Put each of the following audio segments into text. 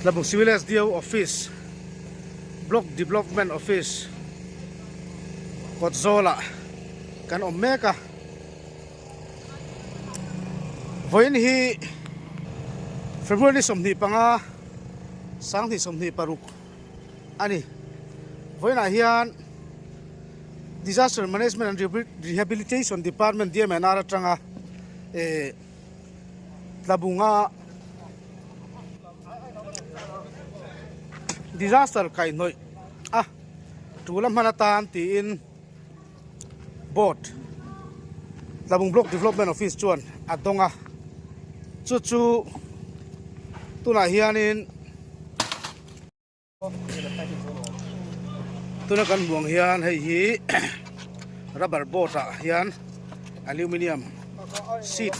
Tlabung Civil SDO Office Block Development Office kawt zawlah kan awm mek a. Vawiin hi February 25 2026 a ni. Vawiinah hian Disaster Management and Rehabilitation Department DMNR atanga eh Tlabunga Disaster kaihhnawih a tul a hman atan tiin Board Tlabung Block Development Office chuan a dawng a, chu chu tunah hianin tuna kan hmuh ang hian hei hi rubber boat ah hian aluminium sheet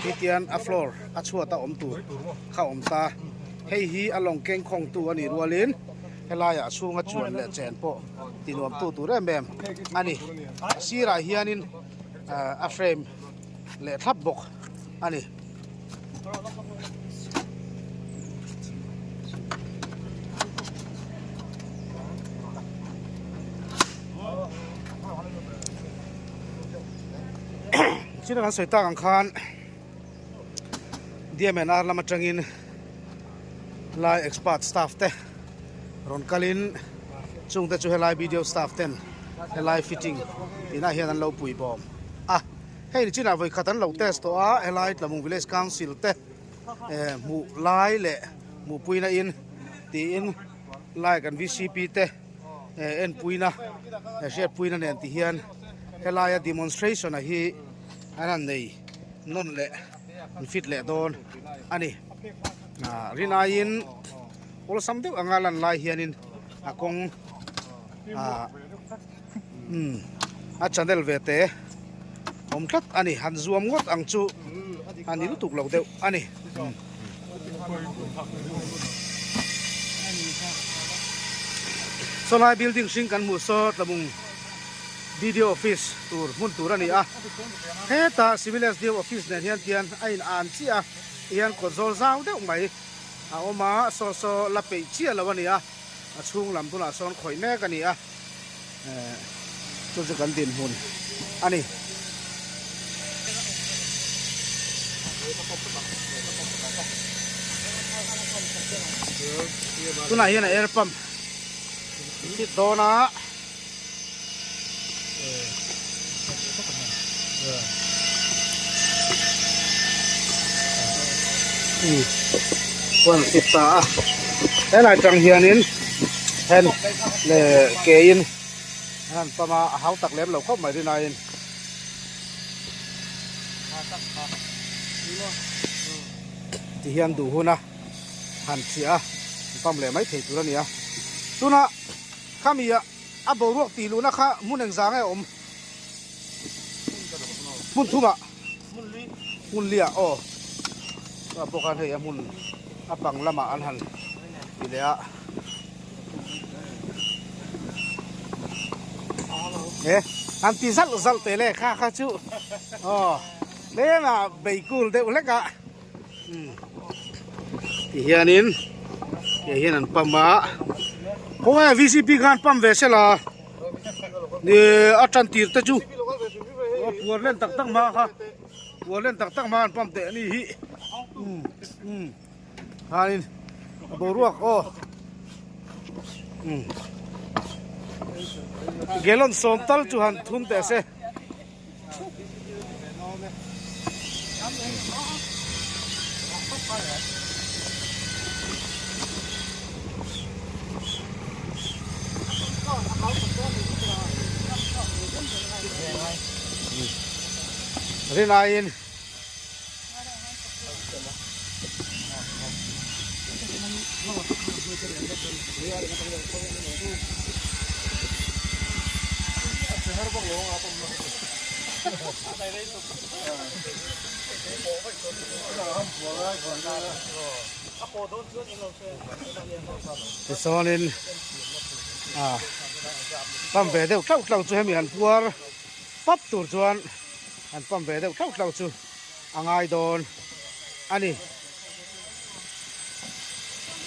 hi tian a floor a chhuat a awm tur kha a awm ta hei hi a lawng keng khawng tu a nih rualin helai ah chhunga chuan leh chen pawh ti nuam tu tur em em a ni a sirah hianin a frame leh thlap bawk a ni. China kan sawi tak ang khan DMNR lam atangin lai expert staff te rawn kalin chungte chu helai video staff ten helai fitting inah hian an lo pui bawm a. Hei ni chinah vawi khat an lo test tawh a, helai Tlamung Village Council te hmuh lai leh hmuhpuina in tiin lai kan VCP te enpuina hriatpuina nen ti hian helaia demonstration a hi an han nei nawn leh an fit leh dawn a ni. Rin aiin awlsam deuh anga lan lai hianin a kawng ah. Umm a channel ve te awm tlat a ni han zuam ngawt ang chu a ni lutuk lo deuh a ni. Saw lai building hring kan hmuh saw Tlabung BDO office tur hmun tur a ni a hetah Civil SDO office nen hian tian a in an chiah a tihian kawt zawl zau deuh mai a awm a saw saw la peih chiah lo a ni a a chhung lam tunah sawn khawih mek a ni a. Chu chu kan dinhmun a ni. Tunah hian a air pump fit dawn a. Huan fit ta a helai tang hianin hen leh ke in an han pump a a hau tak lem lo khawp mai rinaiin. Ti hian duh hun a han thiah a an pump leh mai thei tur a ni a tuna khami ah A boruak tih luhna kha hmun engzah nge a awm? Hmun thumah. Hmun li ah aw. Chutah pawh khan hei a hmun a pang lamah an han ti leh a. He han ti zalh zalh teh le kha kha chu aw tlema bei kul deuh hlek a. Ti hianin hei hian an pump a khawnge vcp khan pump ve sela ni a tan tir te chu a puar len tak tak hma kha puar len tak tak hma an pump teh a ni hi um um khanin a boruak aw um gallon sawm tal chu han thun teh se. Rinaiin Tichuanin ah pump ve deuh tlauh tlauh chu hemi han puar pap tur chuan han pump ve deuh tlauh tlauh chu a ngai dawn a ni.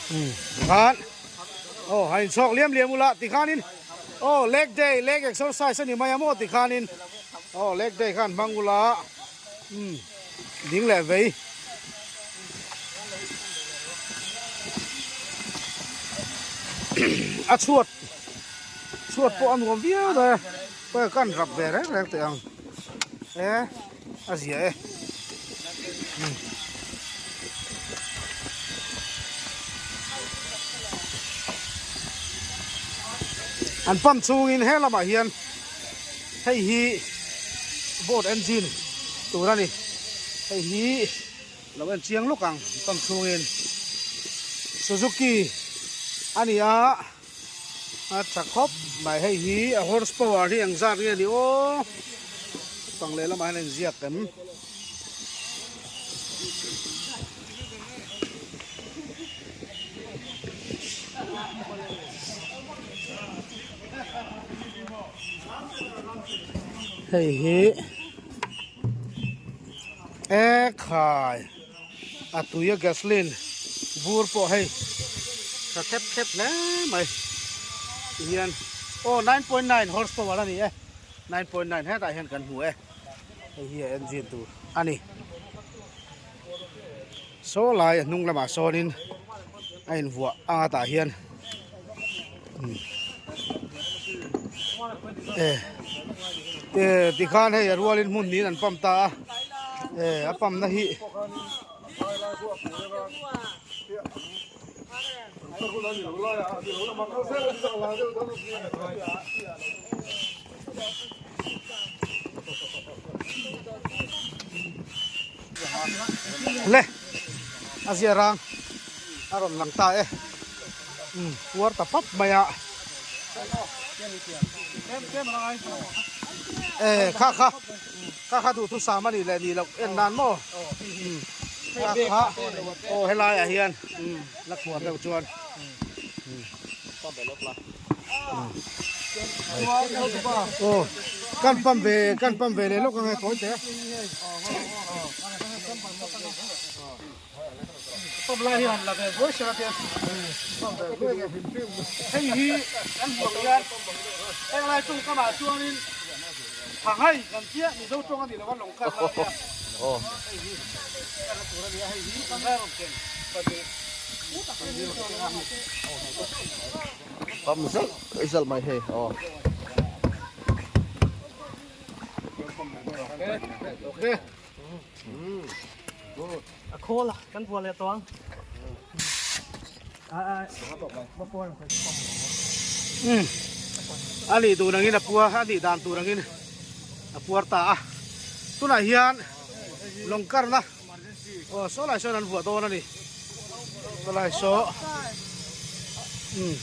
Tikhan aw han inchhawk liam liam ula tikhanin aw leg day leg exercise a ni mai a maw tikhanin aw leg day khan hmang ula umm ding leh vei. A chhuat chhuat pawh a nuam viau daih a pawi kan rap ve reng reng teh ang e a zia e. An pump chungin he lamah hian hei hi boat engine tur a ni hei hi lo en chiang lawk ang pump chungin Suzuki a ni a a tha khawp mai hei hi a horse power hi eng zat nge ni aw pang leh lamah hian a inziak em. Hei hi e khai a tui a gasoline bur pawh hei tha thlep thlep hle mai tihian aw 9.9 horsepower a ni e 9.9 hetah hian kan hmu e. Hei hi a engine tur a ni. Saw lai a hnung lamah sawnin a invuah ang a tah hian e e tikhan hei a rualin hmun niin an pump ta a e a pump na hi Le a zia rang a rawn lang ta e umm puar ta pap mai a e kha kha kha kha duhthusam a nih leh nih loh en nan maw umm kha kha aw helai ah hian umm la khuar deuh chuan Aw kan pump ve kan pump ve leh lawk ang e tawi te pump lai hian la ve buai sela te pump ve buai nge hei hi kan hmuh ang hian heng lai chung kamah chuanin thanghai kan chiah mizo tawng a nih loh a lawng khat lai a hei hi kan la tur a ni a hei hi kan rawn ken Pam zalh zalh mai hei aw. A khawl a kan bual leh tawh ang. A nih tur angin a puar a nih dan tur angin a puar ta a tunah hian lawng karna Aw saw lai sawn an vuah dawn a ni saw lai saw umm.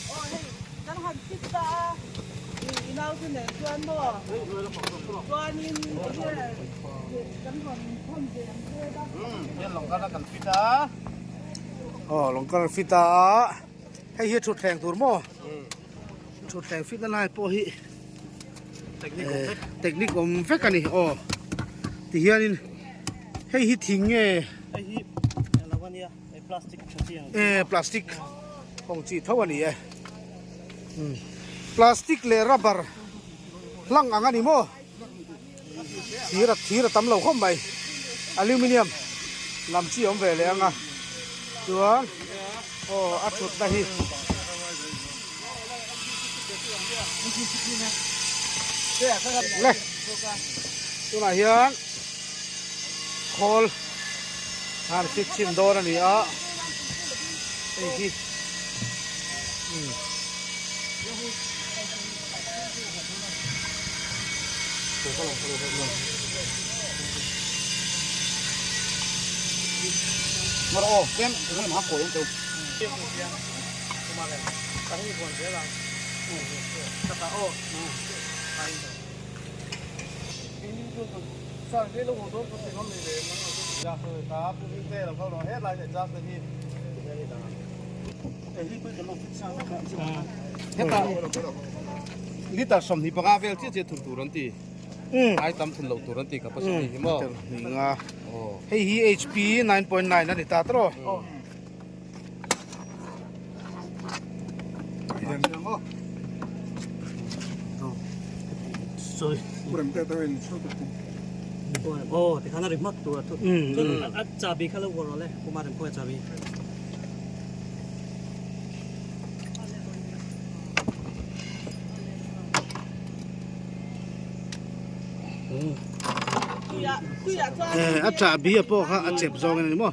Kan han fit ta a i naute nen chuan maw chuanin enge kan rawn thawn ve ang che a. Umm hian lawng kar kan fit a aw lawng kar an fit a hei hi thutthleng tur maw thutthleng fit na lai pawh hi technique awm vek a ni aw tihianin. Hei hi thing nge? Hei hi alo a nia, hei plastic tha chi ang. E plastic hawng chi tho a ni e. Plastic leh rubber hlang ang a ni maw? Thir a thir a tam lo khawp mai. Aluminium lam chi a awm ve leh ang a. Chuan aw a thutna hi. Le tunah hian khawl han fit chhin dawn a ni a hei hi umm. Liter 25 vel chiah chiah thun tur an ti. Ai tam thun lo tur an ti capacity hi maw. Hei hi HP 9.9 a ni ta tawh. Sorry. Oh, tikhan a ri hmak tur a thu. Chuan a chabi kha lo vuah rawh le, Kumar Rempuia chabi. A chahbi a pawh kha a chep zawng a ni maw?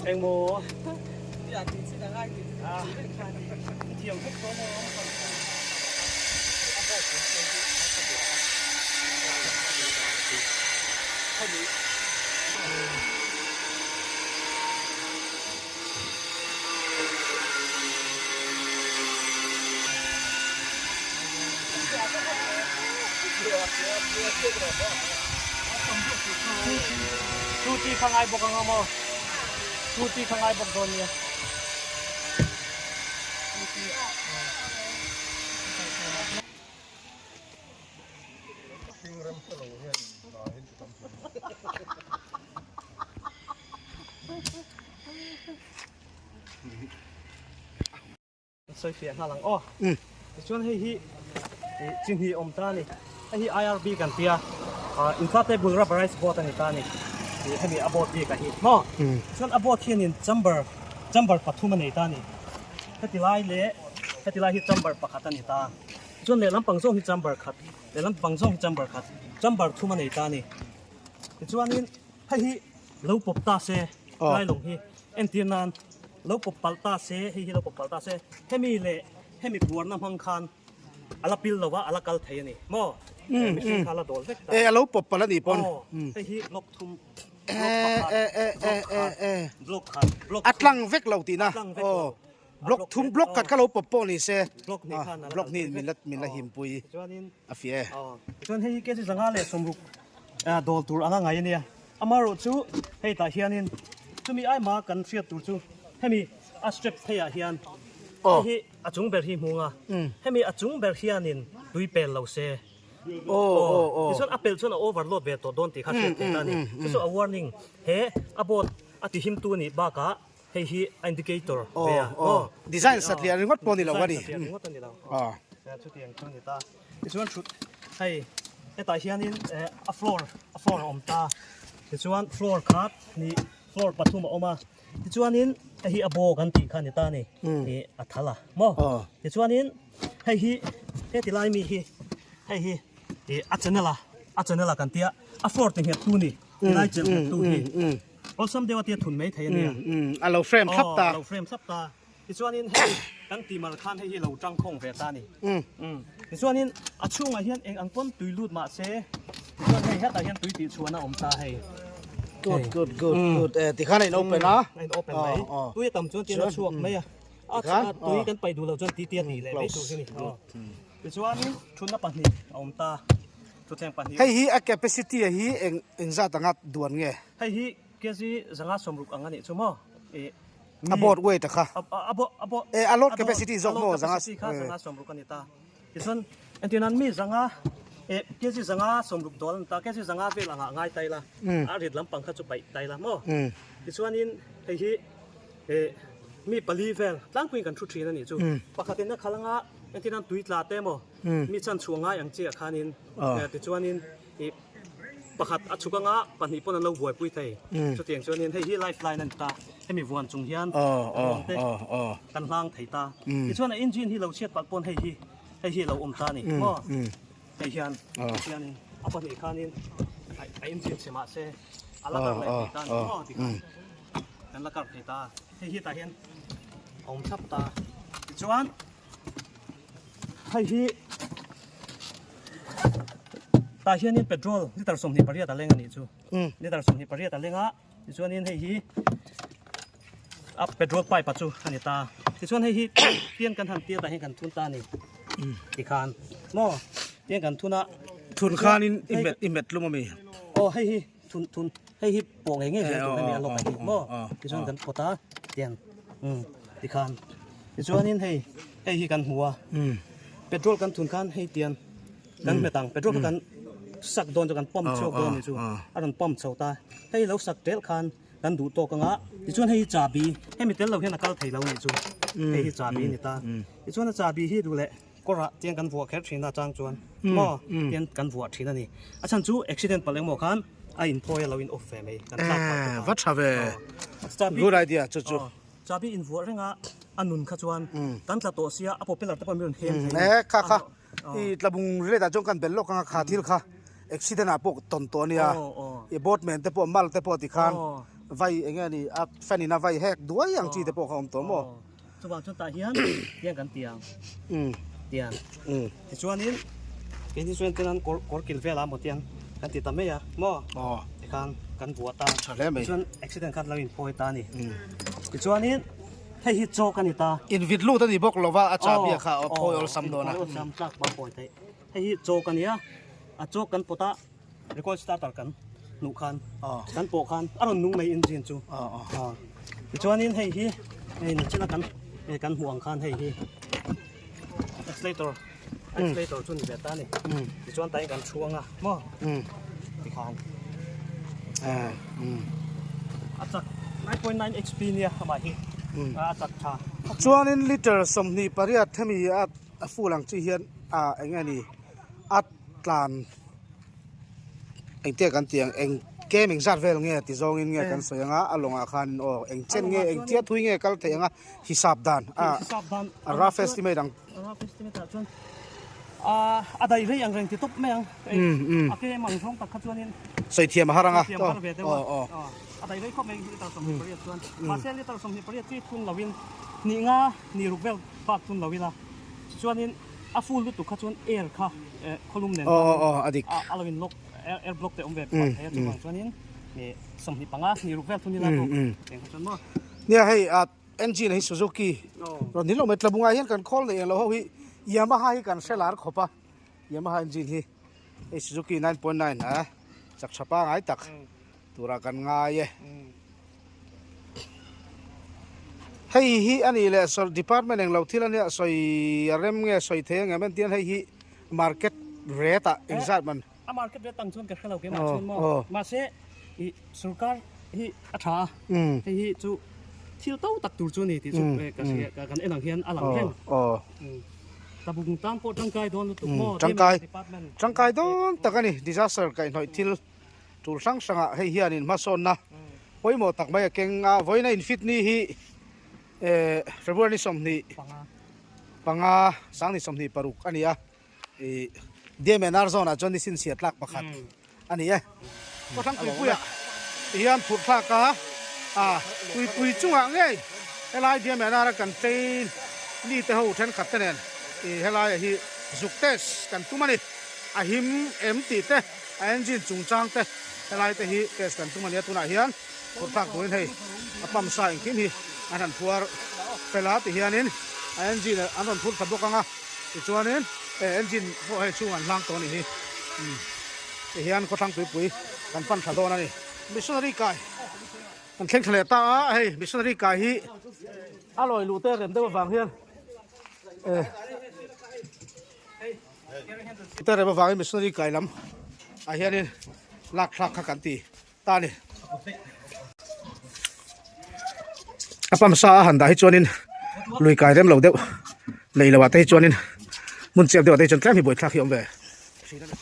Engmaw? Chu chi kha ngai bawk ang a maw? Chu chi kha ngai bawk dawn nia. Sawi fiah nghal ang aw. Tichuan hei hi chi hnih awm ta a ni. Hei hi IRB kan tia inflatable rubberized boat a ni ta a ni. Hemi a boat bik a hi maw. Tichuan a boat hianin chamber chamber pathum a nei ta a ni. Heti lai leh heti lai hi chamber pakhat a ni ta. Tichuan lehlam pang zawng hi chamber khat lehlam pang zawng hi chamber khat chamber thum a nei ta a ni. Tichuanin hei hi lo pawp ta se lai lawng hi entir nan lo pawp palh ta se hei hi lo pawp palh ta se hemi leh hemi buarna hmang khan a la pil lo va a la kal thei a ni maw mihring kha a la dawl vek ta e a lo pawp palh a nih pawn hei hi block thum block pakhat block khat block khat block a tlang vek lo tihna aw block thum block khat kha lo pawp pawh ni se block hnih min la min la himpui a fiah e. Tichuan hei hi kg zanga leh sawmruk dawl tur anga ngai a nia. Amaherawh chu hei tah hianin chumi aima kan hriat tur chu hemi a strap pheiah hian hei hi a chung ber hi hmung a, hemi a chung ber hianin tui pel lo se. Tichuan a pel chuan a overload ve tawh dawn tih kha hriat theih ta a ni. Chu chu a warning he a boat a tihimtu a nih bakah Hei hi a indicator ve a. Aw aw design satliah ringawt pawh a ni lo a ni. Design satliah ringawt a ni lo. Aw chutiang chu a ni ta. Tichuan thut hei hetah hianin a floor a floor a awm ta. Tichuan floor khat hnih floor pathum a awm a. Tichuanin hei hi a bow kan tih kha a ni ta a ni. Ih a thal a maw. Tichuanin hei hi heti lai mi hi hei hi ih a channel a a channel a kan tia a floor ti nghet tu a ni. Tilai chelh nghet tu hi. Awlsam deuh a tia thun mai thei a nia. A lo frame thlap ta. A lo frame thlap ta. Tichuanin hei kan ti mar khan hei hi lo tang khawng ve ta a ni. Tichuanin a chhungah hian eng ang pawn tui lut mah se tichuan hei hetah hian tui tih chhuan a awm ta hei. Good good good good e tikhan a in open a. A in open mai. Tui a tam chuan tian a chhuak mai a. A tui kan paih duh loh chuan ti tia tih leh mai tur hi a ni. Tichuanin thutna pahnih a awm ta. Thutthleng pahnih. Hei hi a capacity a hi eng engzat anga duan nge? Hei hi kg zanga sawmruk ang a nih chu maw? Ih A boat weight a kha. A boat a boat Eh a load capacity zawk maw zanga capacity kha zanga sawmruk a ni ta. Tichuan entir nan mi zanga eh kg zanga sawmruk dawl a ni ta kg zanga vel angah ngai ta ila a rit lampang kha chu paih ta ila maw? Tichuanin hei hi eh mi pali vel tlangpuiin kan thu thin a nih chu. Pakhatin a khalh anga entir nan tui tla te maw? Mi chan chhuah ngai ang chiah khanin tichuanin ih pakhat a chhuk anga pahnih pawn an lo buaipui thei. Chutiang chuanin hei hi life line a ni ta. Hemi vuan chung hian ruang te kan hlang thei ta. Tichuan a engine hi lo chhiat palh pawn hei hi hei hi a lo awm ta a ni maw? Hei hian tichuanin a pahnih khanin a engine chhe mah se a la kar leh thei ta a ni maw? Tikhan kan la kar thei ta. Hei hi tah hian a awm thlap ta. Tichuan. Hei hi tah hianin petrol litre 28 a leng a nih chu litre 28 a leng a tichuanin hei hi a petrol pipe a chu a ni ta tichuan hei hi tian kan han tia tah hian kan thun ta a ni tikhan maw tian kan thun a thun khanin i hmet i hmet tlum a mi. Aw hei hi thun thun hei hi pawh ngei ngei zel tur hemi a lawk a hi maw tichuan kan pawt a tiang umm tikhan tichuanin hei hei hi kan hmu a petrol kan thun khan hei tiang kan hmet ang petrol kha kan sak dawn chu kan pump chhuak dawn a ni chu a rawn pump chho ta hei lo sak tel khan kan duh tawk anga tichuan hei hi chahbi hemi tel lo hian a kal thei lo a nih chu hei hi chahbi a ni ta tichuan a chahbi hi duh leh kawrah tiang kan vuah kher thin a chang chuan maw tiang kan vuah thin a ni a chhan chu accident palh engmaw khan a inphawi a lo in off ve mai kan tlak palh te va tha ve good idea chu chu chahbi invuah reng a a nun kha chuan kan tla tawh sia a popular te pawh mi rawn hem thei e kha kha i tlabung relate ah chuan kan bel lawk anga kha thil kha accident ah pawh tawn tawh a nia i boat men te pawh mal te pawh tikhan vai enge ni a fan in a vai hek duai ang chi te pawh kha awm tawh maw. Chuvang chuan tah hian tiang kan ti ang tiang tichuanin keini chuan tian kawr kawr kil velah maw tiang kan ti ta mai a maw tikhan kan buah ta tichuan accident khan lo inphawi ta a ni tichuanin hei hi chawk a ni ta invit lut a ni bawk lova a chahbi a kha phawi awlsam dawn a phawi awlsam tlak pawh a phawi theih hei hi chawk a ni a a chawk kan pawt a Record starter kan hnuh khan kan pawh khan a rawn nung mai engine chu tichuanin hei hi hei nachina kan kan hmuh ang khan hei hi accelerator accelerator chu ni ve ta ni tichuan tain kan thu anga maw tikhan a chak 9.9 hp nia amah hi a chak tha chuanin liter 28 hemi a full ang chi hian a eng nge ni a tlan engtia kan tih ang eng kem eng zat vel nge ti zawngin nge kan sawi anga a lawngah khan aw eng chen nge eng tia thui nge kal theih anga hisap dan a a rough estimate ang rough estimate ah chuan a dai rei ang reng ti tawp mai ang a kem ang zawng tak kha chuanin sawi thiam a har anga thiam a har ve deuh a a dai rei khawp mai liter 28 chuan mahse liter 28 chi thun lovin ni nga ni ruk vel bak thun lo ila tichuanin A full lutuk kha chuan air kha khawlum nen khan a dik a lo in lock air block te awm ve pakhat thei a chuvang chuanin 25 hnih ruk vel thun ila bawk eng kha chuan maw. Nia hei engine hi Suzuki rawn ni lo mai tlabunga hian kan khawl neih englo ho hi Yamaha hi kan hre lar khawp a Yamaha engine hi hei Suzuki 9.9 a chak tha pangai tak turah kan ngai e. Hei hi a nih leh sawr department englo thil a nia sawi a rem nge sawi thei ang em entir hei hi market rate ah engzat man. A market rate ang chuan ka hrelo keimah chuan maw mahse ih sorkar hi a tha a hei hi chu thil to tak tur chu a ni tih chu ka hria kan en ang hian a lang reng tlabung tan pawh tangkai dawn lutuk maw tangkai tangkai dawn tak a ni disaster kaihhnawih thil. Tul hrang hrangah hei hianin hmasawnna pawimawh tak mai a keng a, vawiina infit ni hi eh February ni 25 sang ni 26 a ni a, ih DMNR zone ah chuan ni sinchhiat tlak pakhat a ni e. Khawthlang tuipuiah hian phurh thlak a, ah tuipui chungah ngei helai DMNR a kan train mi te ho thenkhat te nen ih helaiah hi zuk test kan tum a ni, a him em tih te. A engine chungchang te helai te hi test kan tum a nia tunah hian phurh thlak turin hei a pump sa engkim hi an han phuar fel a tihianin a engine an rawn phur thla bawk ang a tichuanin he engine pawh hei chhung an hlang tawh a nih hi umm tihian khawthlang tuipui kan pan thla dawn a ni. Missionary kai kan thleng thla leh ta a hei missionary kai hi a lawi luh te rem deuh avang hian eh. Te rem avangin missionary kai lam ah hianin lak thlak kha kan ti ta a ni. A pump sa a han dah hi chuanin lui kai rem lo deuh lei lo ah te hi chuanin hmun chiap deuh ah te hi chuan tlem hi buaithlak hi a awm ve thin a ni.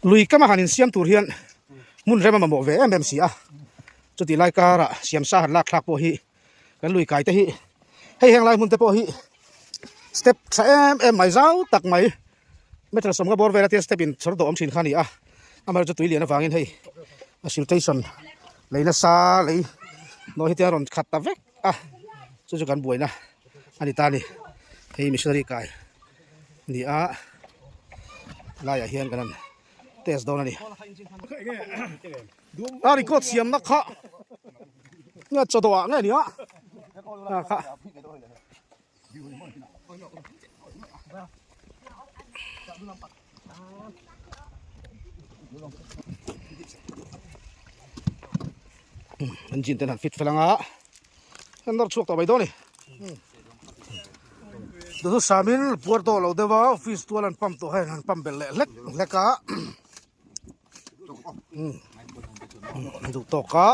Lui kama han insiam tur hian hmun rem a mamawh ve em em si a, chutih lai karah siam sa han lak thlak pawh hi Kan lui kai te hi hei heng lai hmun te pawh hi step tha em em mai zau tak mai meter sawmnga bawr vel atia step in chhawr dawh awm thin kha a ni a amaherawhchu tui lian avangin hei a siltation lei nasa lei nawi hi te a rawn khat ta vek a chu chu kan buaina a ni ta a ni hei missionary kai a ni a laiah hian kan han test dawn a ni. A record siamna kha nge chaw dawh ah nge nia a kha. Engine ten han fit fel anga an nawr chhuak tawh mai dawn a ni. Duhnu samin puar tawh lo deuh a office tual an pump tawh hei an pump belh leh hlek hlek a duh tawk a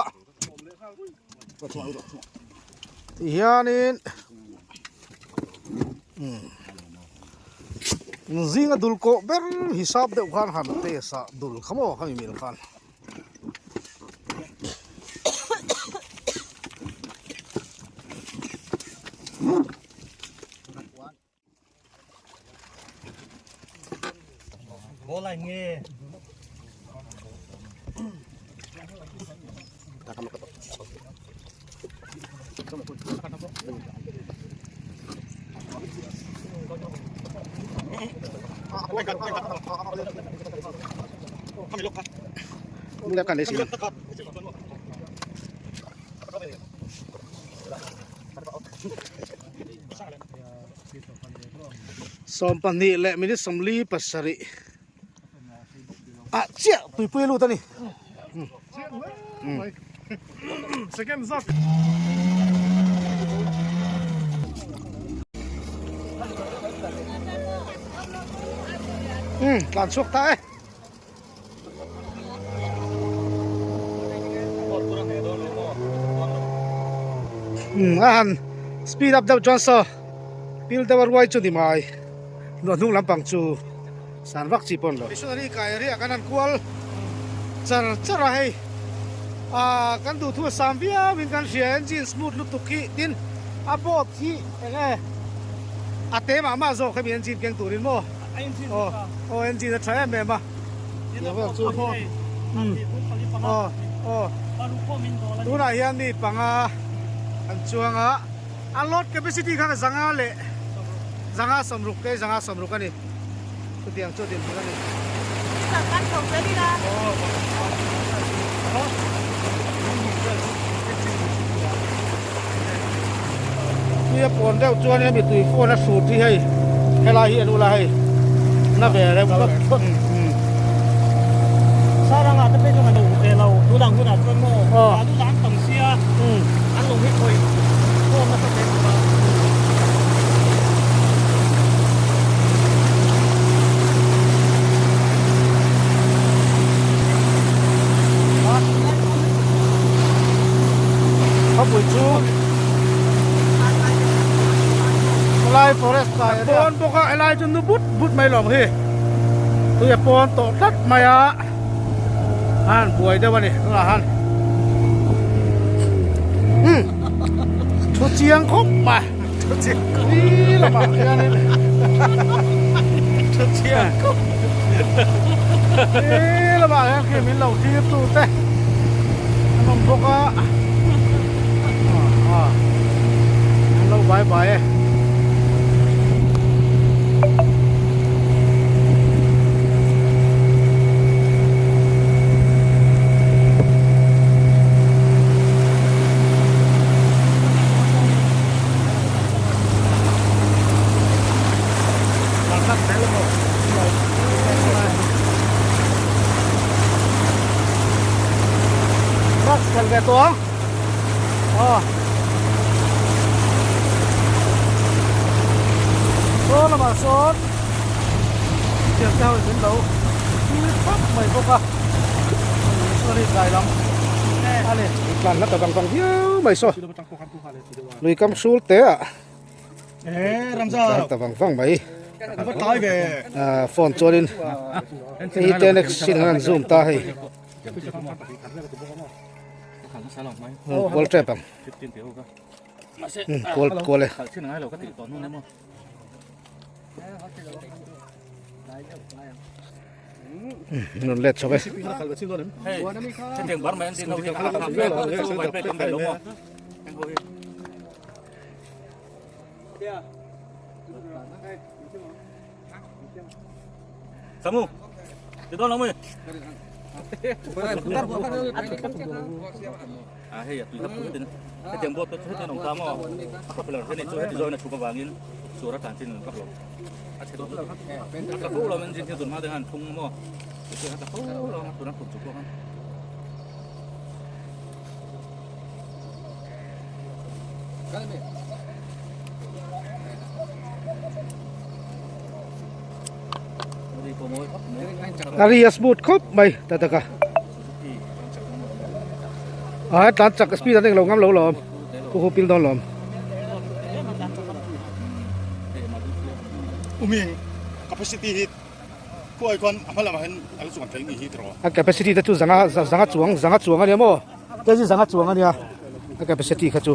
ti hianin zinga dul kawh ber hisap deuh khan han test a dul kha maw khami mil khan. Sawmpahnih leh minute sawmli pasarih ah chiah tuipui a lut a ni. Tlan chhuak ta e. A han speed up deuh chuan saw pil deuh a ruai chu ni mai luah hnung lampang chu san vak chi pawh a ni lo. Missionary kai riah kan han kual char char a hei ah kan duhthu a sam viau in kan hria engine smooth lutuk hi tin a boat hi eng nge a te mah mah zawk hemi engine keng turin maw. Aw aw engine a tha em em a aw aw tunah hian mi panga an chuang a a load capacity kha zanga leh zanga sawmruk te zanga sawmruk a ni chutiang chu dinhmun a ni. Tui a pawn deuh chuan hemi tui phone a hrut hi hei helai hi an ula hei na ve reuh khawp khawp Saranga te phei chuan a lo ve lo tunang hunah chuan maw a lu an tam sia an lo hi khawih khawm nasa hle bawk a. Khawpui chu Helai forest kai a pawn bawk a helai chu nu but but mai lawm hi tui a pawn tawh tlat mai a han buai deuh a ni tunah han umm thu chiang khawp mai thu chiang khawp ni lamah khianin thu chiang khawp ni lamah hian khi min lo thlir tu te an awm bawk a. An lo bai bai e. Truck khalh ve tawh ang aw saw lamah sawn thian te ho in min lo thlir thap mai bawk a sorry tlai lam a ni tlan hla ta vang vang viau mai saw lui kam hrul te ah tlan ta vang vang mai phone chuanin hei hi ten x sin an zoom ta hei. Kual tep ang kual kual e rawn let chho e A ri a smooth khawp mai ta taka a tlan chak speed an englo ngam lo lawm pu hu pil dawn lawm. Umi capacity hi khuai khuan a hma lamah hian a la chuan thei ni hi tiraw. A capacity te chu zanga zanga chuang zanga chuang ania maw kg zanga chuang ania a capacity kha chu.